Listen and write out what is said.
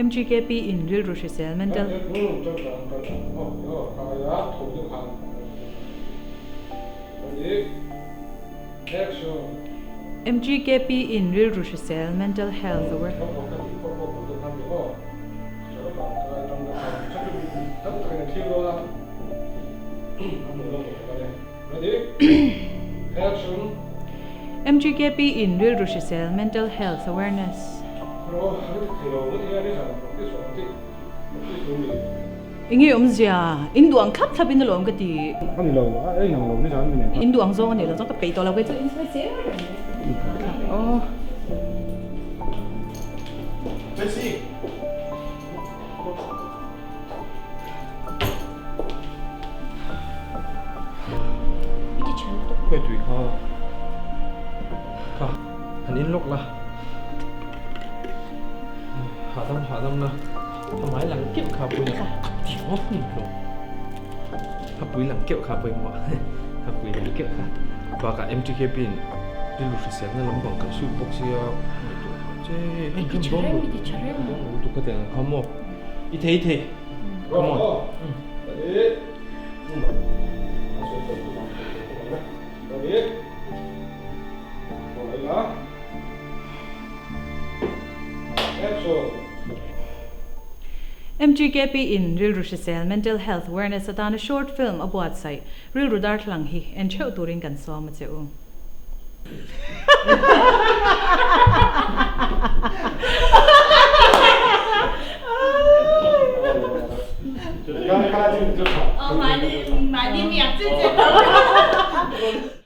MGKP in rilru hrisel mental. MGKP in rilru hrisel mental health aware. MGKP in rilru hrisel mental health awareness. Enge awmzia? In duh ang thlap thlap in alawm ka ti. In duh ang zawng a ni lo chuan ka peih tawh lo kei chu in sawi zel reng mai. Aw. Hei tui kha kha han in lawk la hahdam hahdam la a hmai lang keuh kha pui lang thiam a hun hlawm a pui lang keuh kha pawimawh a pui lang keuh kha bakah MTKP in rilru hriselna lampang kan sut bawk sia che hei kan bawm lutuk ka tiang ang kha maw i thei thei come on. MGKP in rilru hrisel, mental health awareness, atana short film a buatsaih, rilru darthlalang hi en theuh turin kan sawm a che u.